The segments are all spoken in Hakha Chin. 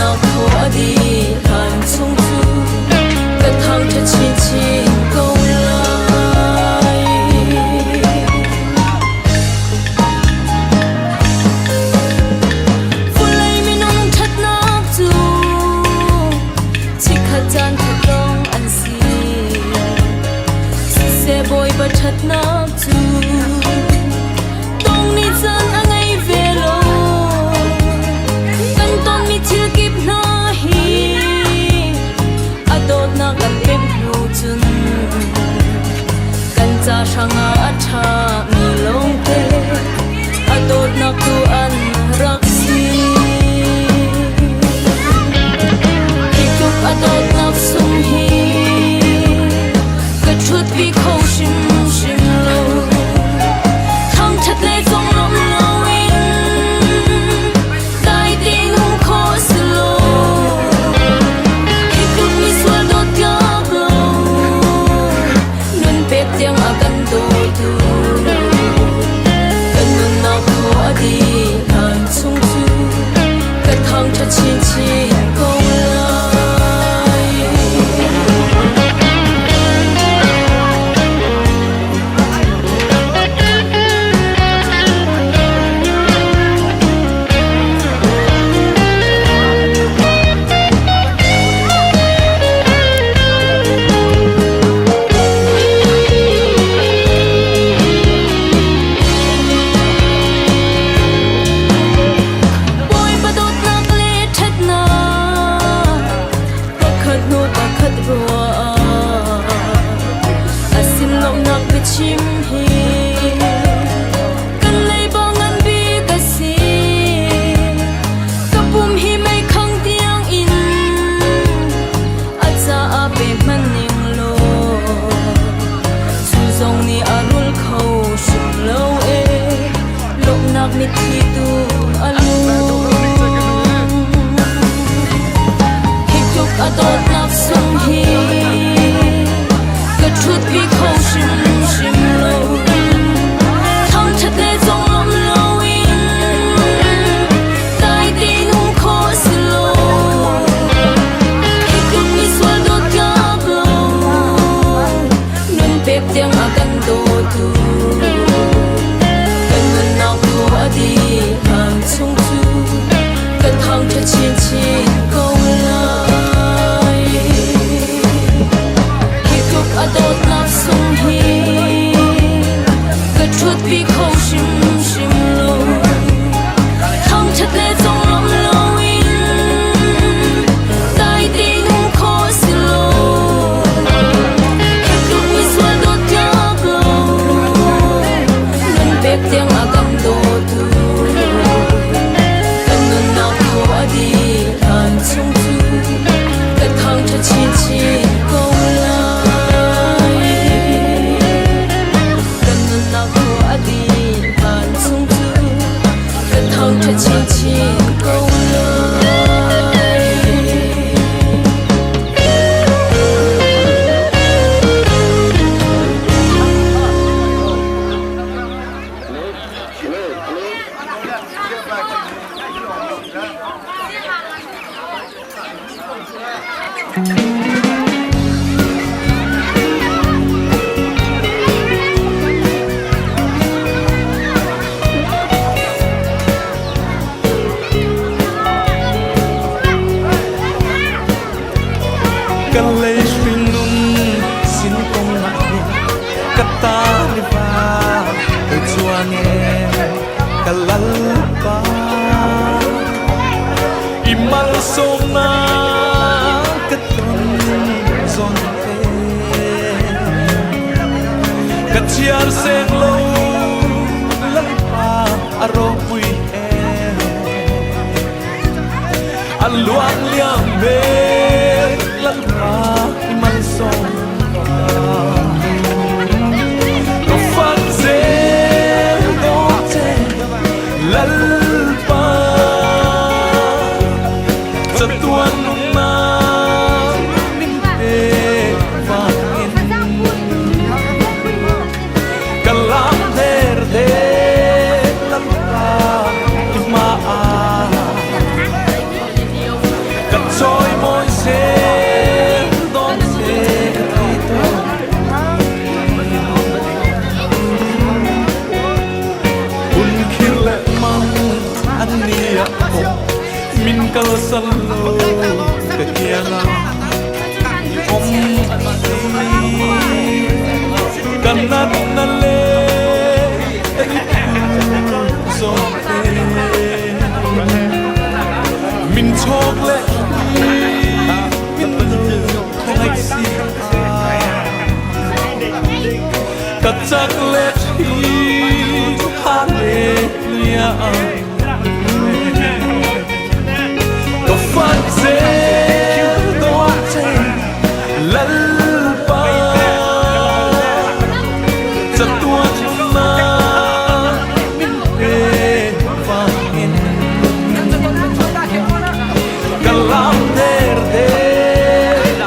nunnak thaw a dih hlan chung cu ka thangṭhat chinchin ko lai. Vawlei minung ṭhatnak cu chikkhat caan khat lawng an si. Siseh Bawipa ṭhatnak cu tong nih caan a ngei ve lo. Kan tonmi thil kip hna hi a dawtnak kan pemh hnu cun kan ca hrangah a ṭhami lawngte a dawtnak tu an rak si. Hi tluk a dawtnak sung hi ka ṭhutpi kho hrimhrim lo. Thangṭhat le conglawmh loin dai tein um khawh si lo. Hi tluk misual dawt tlak lo, nun pek tiang a kan dawtu. Kan nunnak thaw a dih hlan chung cu ka thangṭhat chinchin ko lai. Bawipa dawtnak le ṭhatnak pakhat hnu pakhat ruah a sin lawmhnak biachim hi kan leiba ngan bik a si. Ka pum hi meikhang tiang in a caah pe hmanh ning law cu zong nih a rul kho hrim lo e lawmhnak mitthli tu a lum. Hi tluk a dawtnak sung hi ka ṭhutpi kho hrimhrim lo. Thangṭhat le conglawmh loin dai tein um khawh si lo. Hi tluk misual dawt tlak lo, nun pek tiang a kan dawtu. Kan nunnak thaw a dih hlan chung cu ka thangṭhat chinchin ko lai. Hi tluk a dawtnak sung hi ka ṭhutpi kho hrimhrim lo. Thangṭhat le conglawmh loin dai tein um khawh si lo. Hi tluk misual dawt tlak lo, nun pek tiang a kan dawtu. Kan nunnak thaw a dih hlan chung cu ka thangṭhat chinchin ko lai. Kan nunnak thaw a dih hlan chung cu ka thangṭhat chinchin ko lai. Kan lei hringnun sin kong ah hin ka ta ni va ka chuang e ka lalpa i malsawmnak ka ton zawn te ka chiar seng lo lalpa a ropui e a luan liam ve lalpa i malsawm ka fak zel dawt che lalpa chatuan nunnak min pe vangin ka lam der te lalpa i hma ah. kalsan lo ka kiangah om kan nat na le zong te min chok le min thongai si ka chak le thi hallelujah ka fan zel dawn che Lalpa chatuan na min pe vangin ka lam der de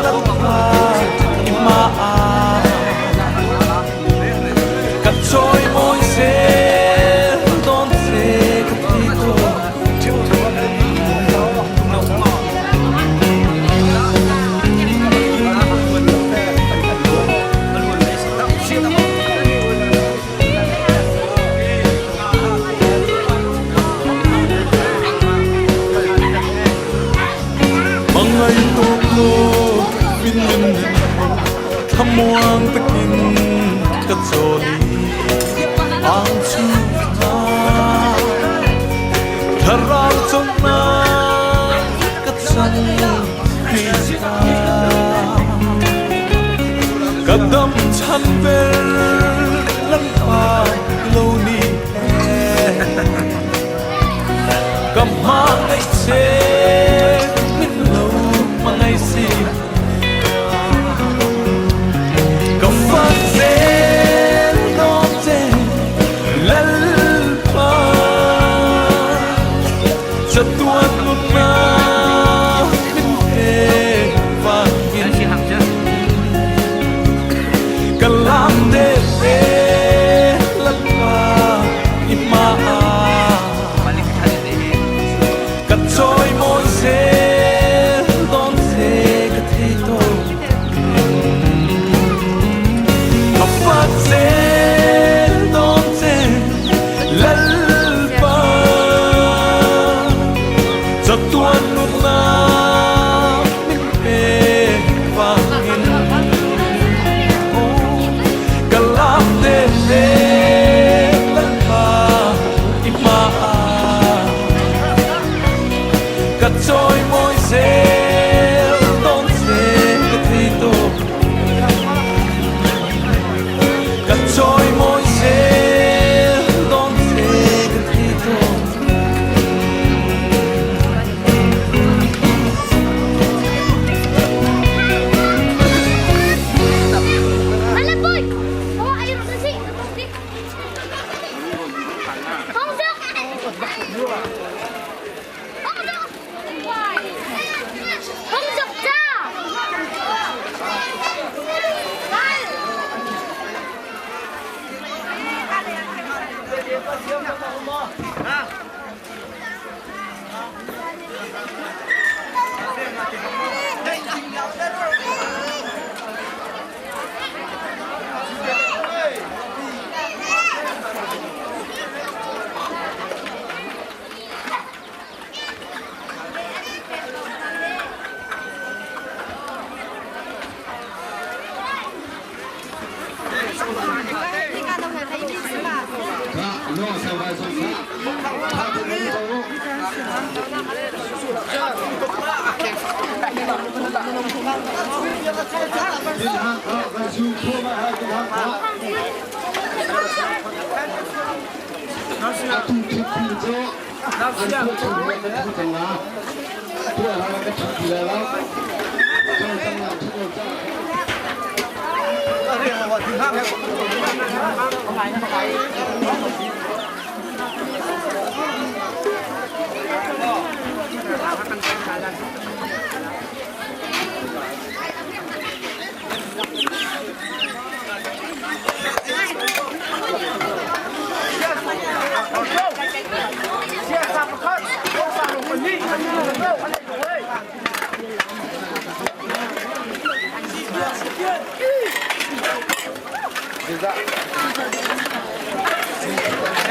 Lalpa ima ka chawimawi zel dawn che ka ti ko. Mangai tuk lo min min thlamuang takin ka choli ang chu na thlarau chawmnak ka chan Krista ka dam chan ber lampa lo ni ka hmangaih che min lo hmangaih si ka fak zel dawn che Lalpa chatuan nunnak min pe vangin ka lam te te Lalpa i hma ka chawimawi zel dawn che ka thei tawn. Ka fak zel dawn che Lalpa chatuan nunnak min pe vangin ka lam te te Lalpa i hma ka chawimawi zel dawn che ka thei tawn. Ka chawimawi zel dawn che ka thei tawn.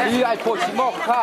Hi ai phaw chi maw kha?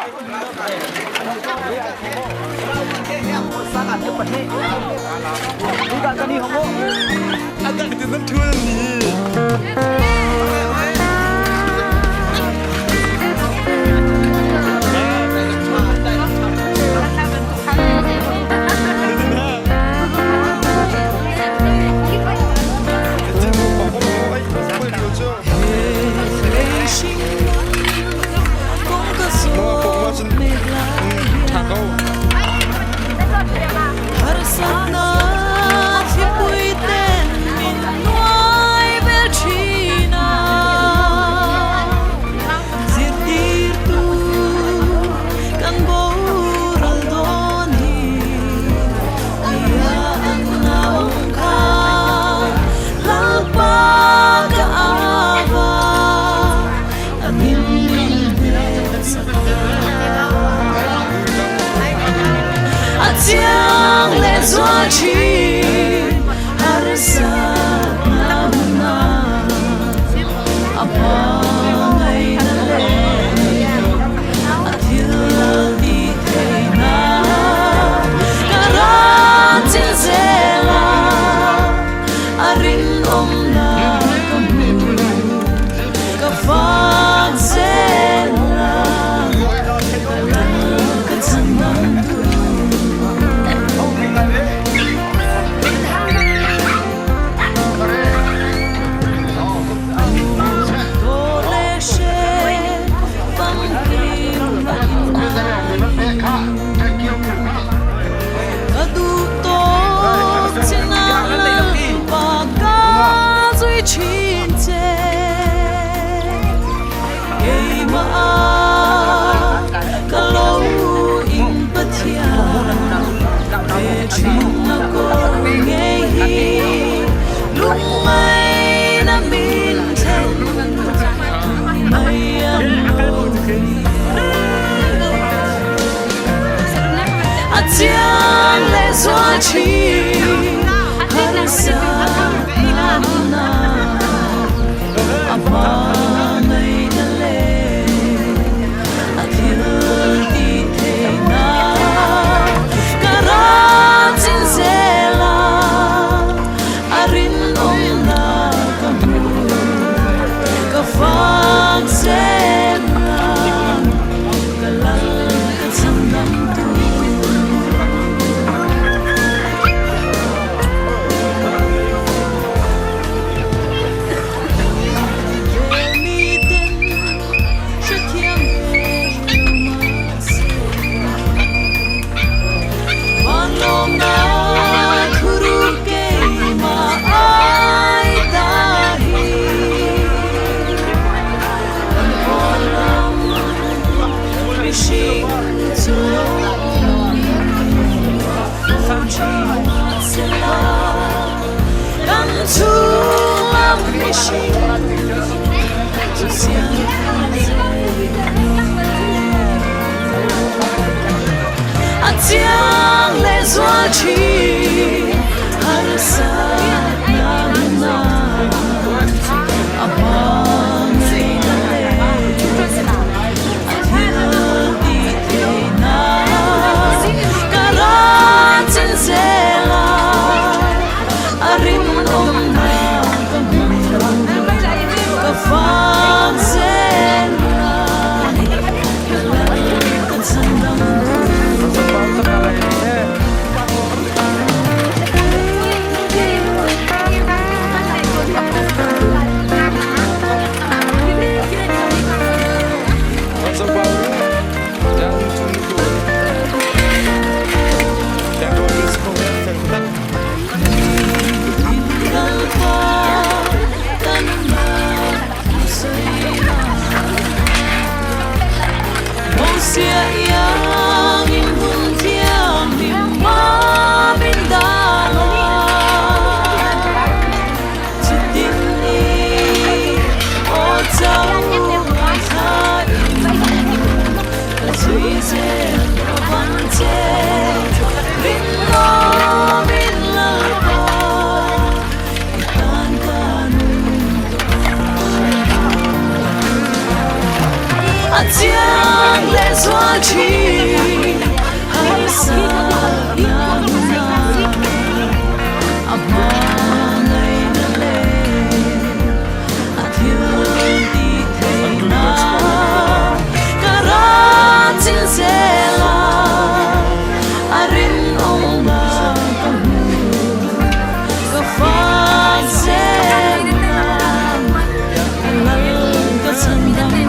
Chiang le zua chin harsat na na a pa ngai na le a thil ti thei na ka ra chin zela a rin om na ka mu ka fak zela ka ral ka chanam tu. Chiang le zua chi harsa na na a pa ngai na le a thil ti the na ka ra chin zela a rin om na ka mu ka fak zela ka lal ka cham dam tu. Chiang le zua chi harsa na na a pa ngai na le a thil ti the na ka ra chen zela a rin om na ka mu ka fak zela ka lal ka chandam. Chin harsatnak hna a hmangaihnak le a thil ti theihnak ka ra chin sehla a rinawmnak ka hmu ka fak zelnak lal ka chandamtu.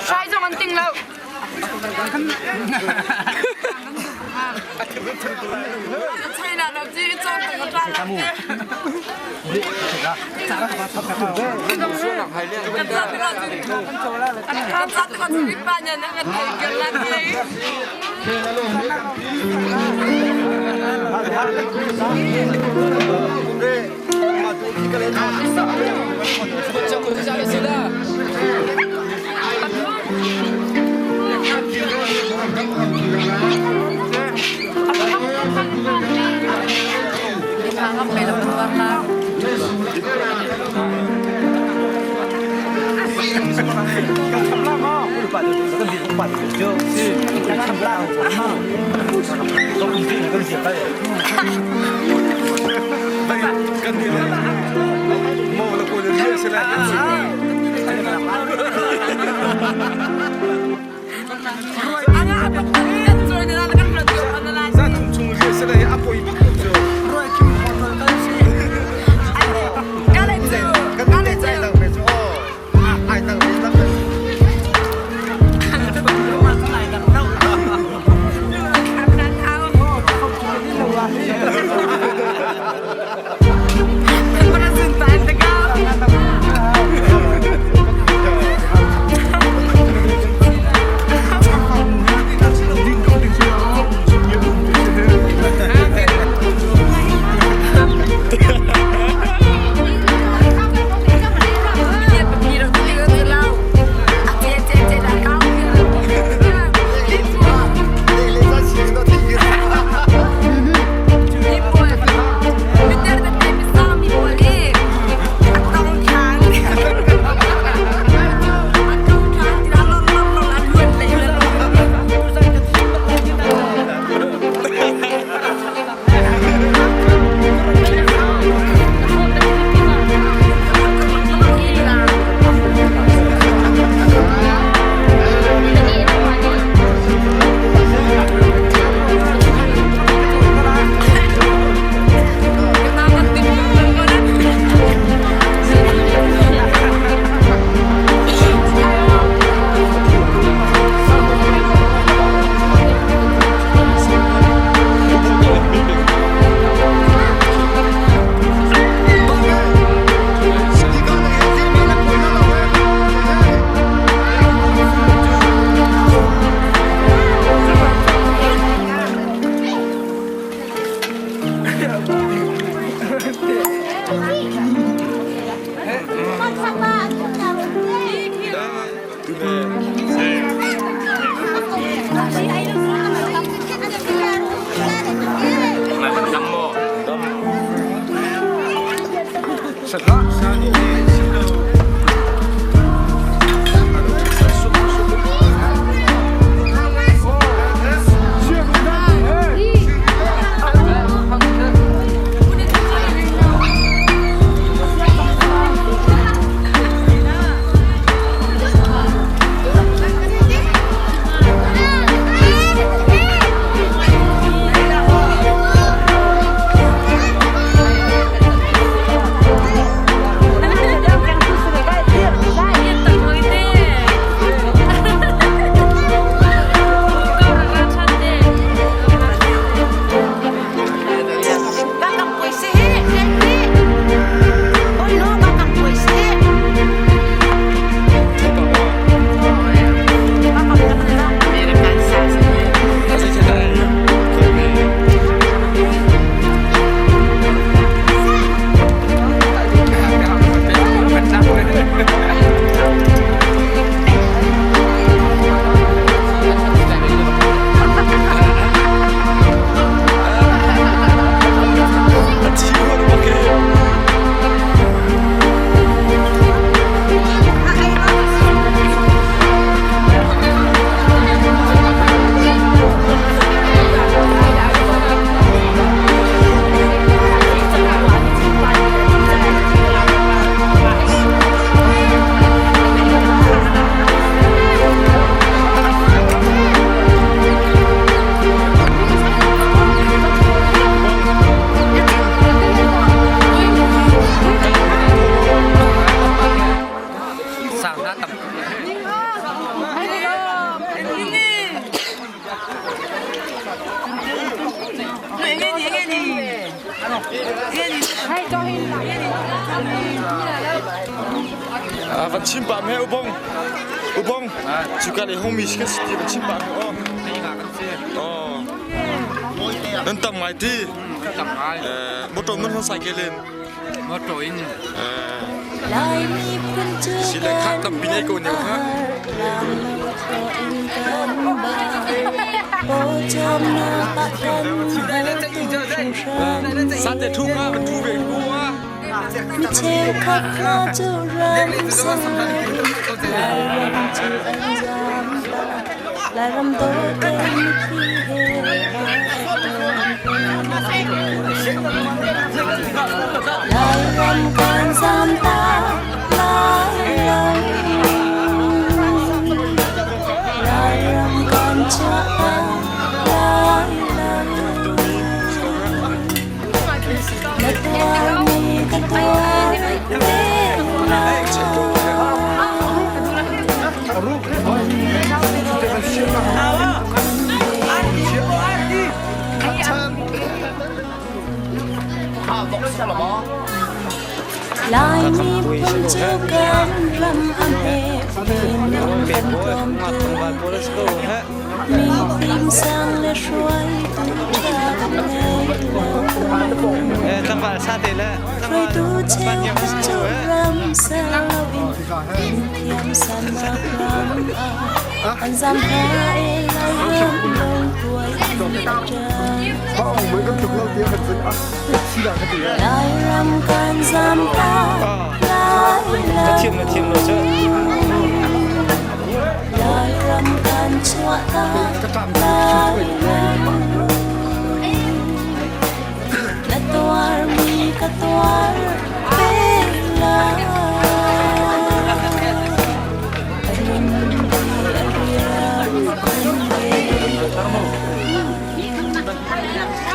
Hrai zong an ting lo. China lo ci cawng ka tla lo. Van chim pah me ubong. Ubong. Cuka le hong mi si kan si ti van chim pah me aw. Oh. Nan tam ngai ti. Tam ngai. Motor nan hon cycle in. Motor in. Si le kha tampi nei ko ne kha. Sa te thu kha van thu ve ku a. Mi cheukhat hna cu ramsang Lairam cu an zaam ta Lairam dawt in mithi he Lairam kan zaam ta Lairam Lairam kan chuah ta Lairam Na tuarmi ka tuar ve lai. Laimi phun cu kan ram a hme minung kan tlawm tuk. Mi fimsang le hruaitu ṭha kan ngei lo. Hruaitu cheukhat cu ram sau in thiam sannak ram ah an zam hna i Lairam lungkuai an ṭan. Lairam kan zam ta Lairam Lairam kan chuah ta Lairam Na tuarmi ka tuar ve lai. A nunmi a rian kun ve lai.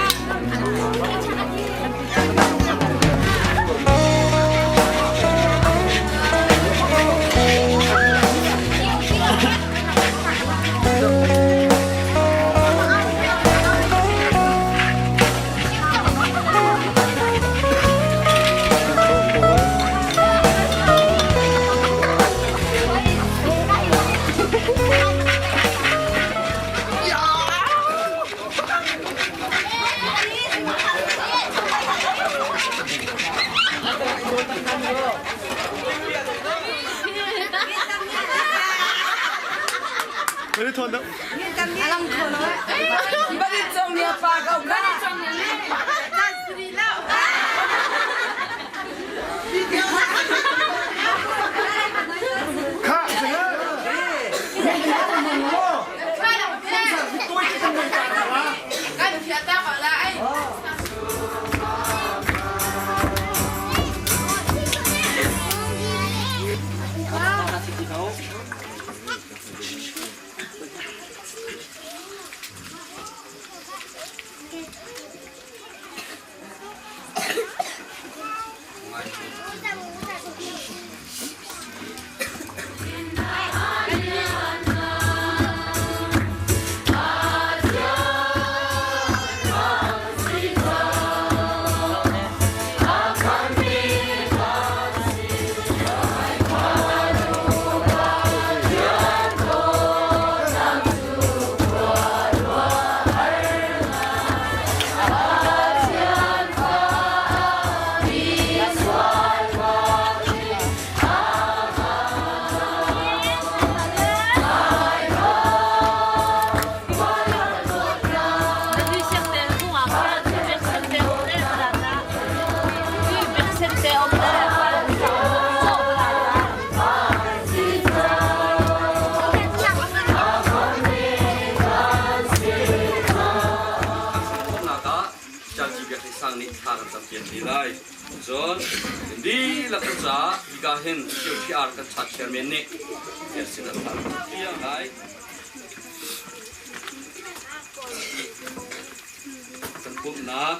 Nak ah Jalji Biak Hlei Sang nih thla kan campiak te lai. Cun dihlak kan caah hika hin COTR kan chat chairman nih sin an thlah piak lai. Kan pumhnak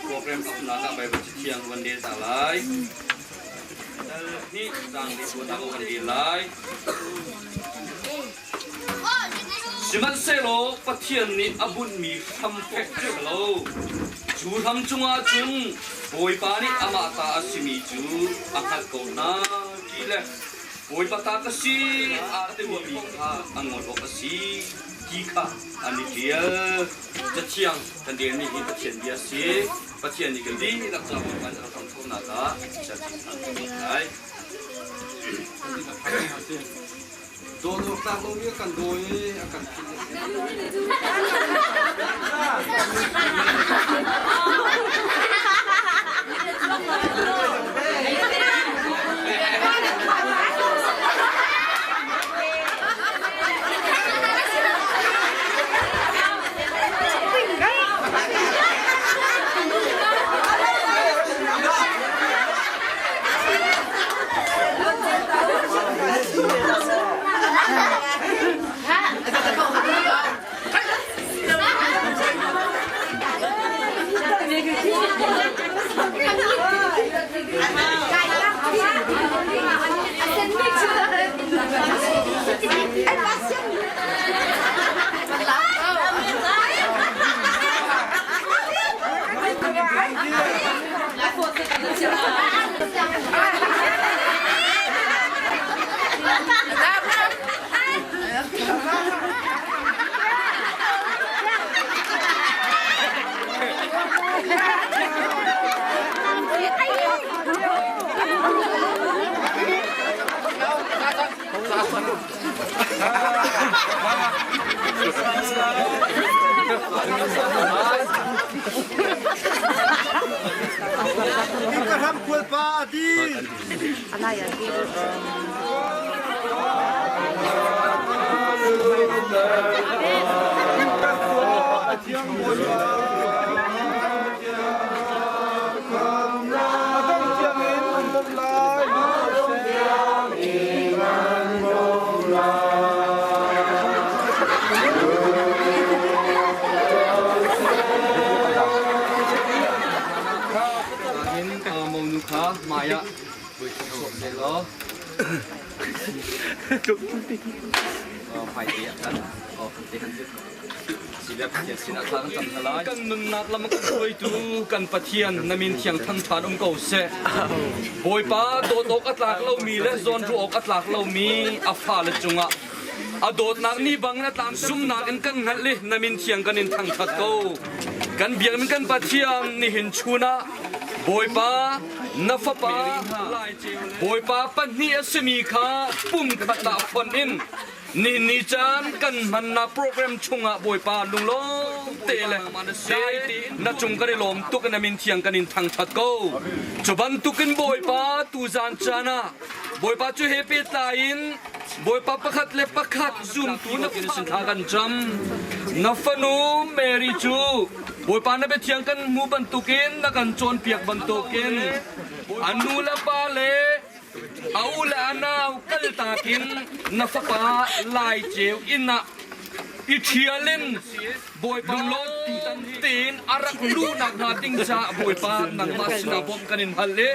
program upnak ah Bible Cathiang van rel ta lai. Dal hnih caang li tuan ah kan rel lai. Sihmanhsehlaw Pathian nih a bunhmi hram fek cu a lo. Cu hram cungah cun Bawipa nih amah ta a simi cu a hngalh ko hna ti le. Bawipa ta ka si aa timi kha an ngol awk a si ti kha an i ṭial. Cathiang kan relmi hi Pathian bia a si. Pathian nih kan dihlak ca Bawipa nih a rak hramthawknak ah cazin kha kan pek lai. Dawt awk tlak lomi a kan dawi i a kan philh. Ka ram kualpa a di. Hin monu kha hmai ah sawh seh law hmaite ah khan te kan Kan nunnak lam kan hruaitu kan Pathian na min thiang thangṭhan um ko seh. Bawipa dawt awk a tlak lomi le zawnruah awk a tlak lomi a fale cungah a dawtnak ni bang na tlam zumnak in kan hngalh i na min thiang kan in thangṭhat ko. Kan biakinn kan Pathian nihin chun ah Bawipa na fapa Bawipa pahnih a simi kha pumkhat ah fonh in Nihin ni caan kan hmannak program chungah Bawipa lunglawm te le dai tein na cung kan i lawm tuk in na min thiang kan in thangṭhat ko. Cu bantukin Bawipa tuzaan caan ah Bawipa cu he pehtlai in Bawipa pakhat le pakhat zumtu na sin thla kan cam. Na fanu Mary cu Bawipa na biathiang kan hmu bantukin na kan cawnpiak bantukin a nu le pa le A u le a nau kaltak in na fapa Laiceu inn ah i ṭhial in Bawipa lunglawm tein a rak luhnak hnga ding caah Bawipa nangmah sinah bawmh kan in hal i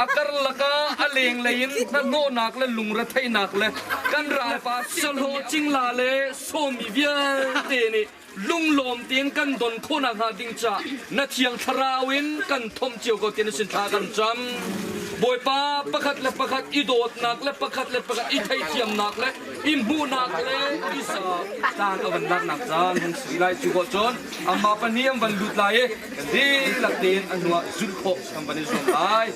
a karlak ah a lenglei in hnahnawhnak le lungretheihnak le kan ralpa sahlawh cingla le sawmi vialte nih lunglawm tein kan don khawhnak hnga ding ca na thiang thlarau in kan thomh cio ko tiah na sin thla kan cam. Bawipa pakhat le pakhat i dawtnak le pakhat le pakhat i theithiamnak le i hmuhnak le i sa caan a van laknak caan hung si lai cu ko cun amah pahnih an van lut lai i kan dihlak tein a hnuah zulh khawh kan van i zuam lai.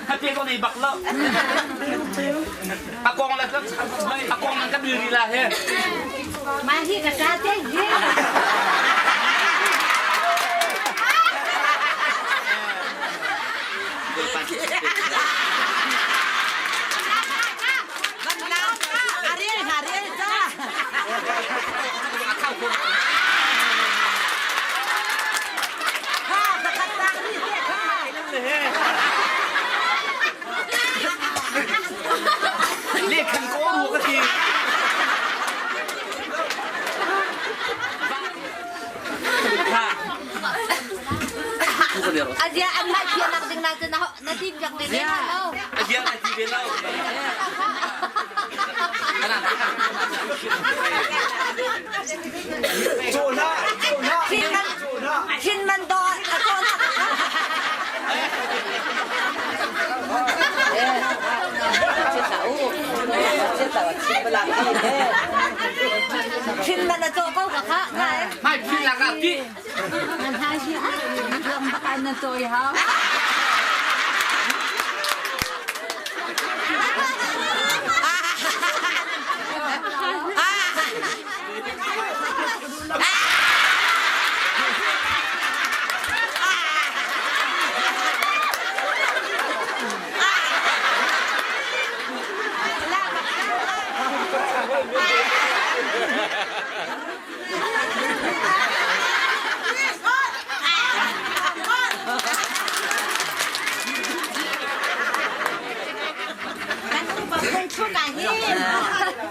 Hati ko nei bak lo. A kong la a kong nan ka bil ri la he. Ma hi ka ta te hi. Lekhan ko ru ka ti. Azia an mai phia nak ding na na na tim jak ne ne lo. Azia na ti ve lo. Thin man do a cho na. Thin man a cho ko ka kha ngai. Mai phi la ka ti. Nan hai hi lam bakan na choi ha.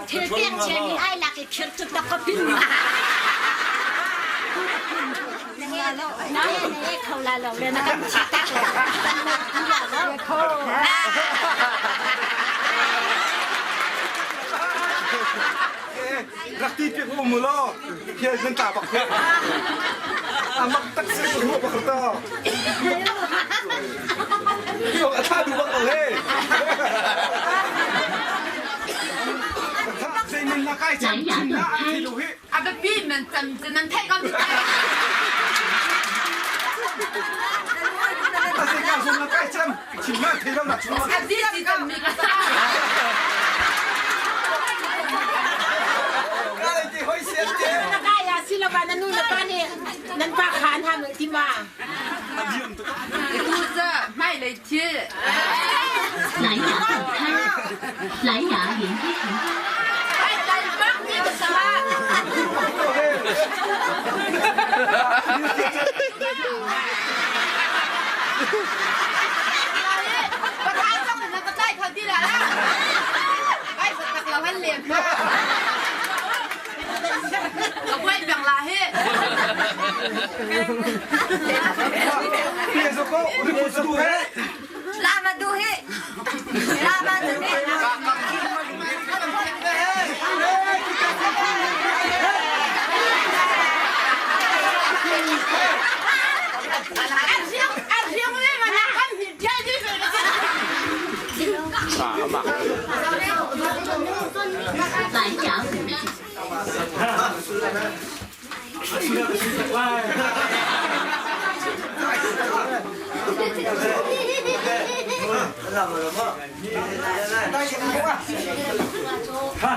Thil pek chia mi ai lak i phir cu tak ka pin. Na ne kho la lo le na kan chi tak lo. La lo. Rak ti piak um mu law hial nan ta bak amak tak se ko hu bak ta yo atha du bak he 蓝牙断开。 A biapi nan cam nan theih ko A di ti cam mi ka sa. Kaya sila ba nanu na pa ni nan pa khan ham ti ma. Tu ca hmai lei thil. 蓝牙断开，蓝牙连接成功。 Ai tai bak mi ka sa. Patay zong na patay kho ti la la. Ai tak lo han lem. Ka buai bang la he. Lama du hi. Lama du hi. 蓝牙五 G。蓝牙断开。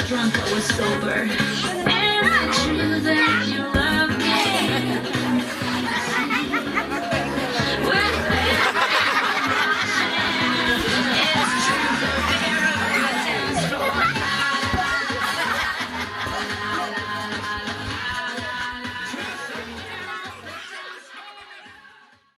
Drunk, I was sober.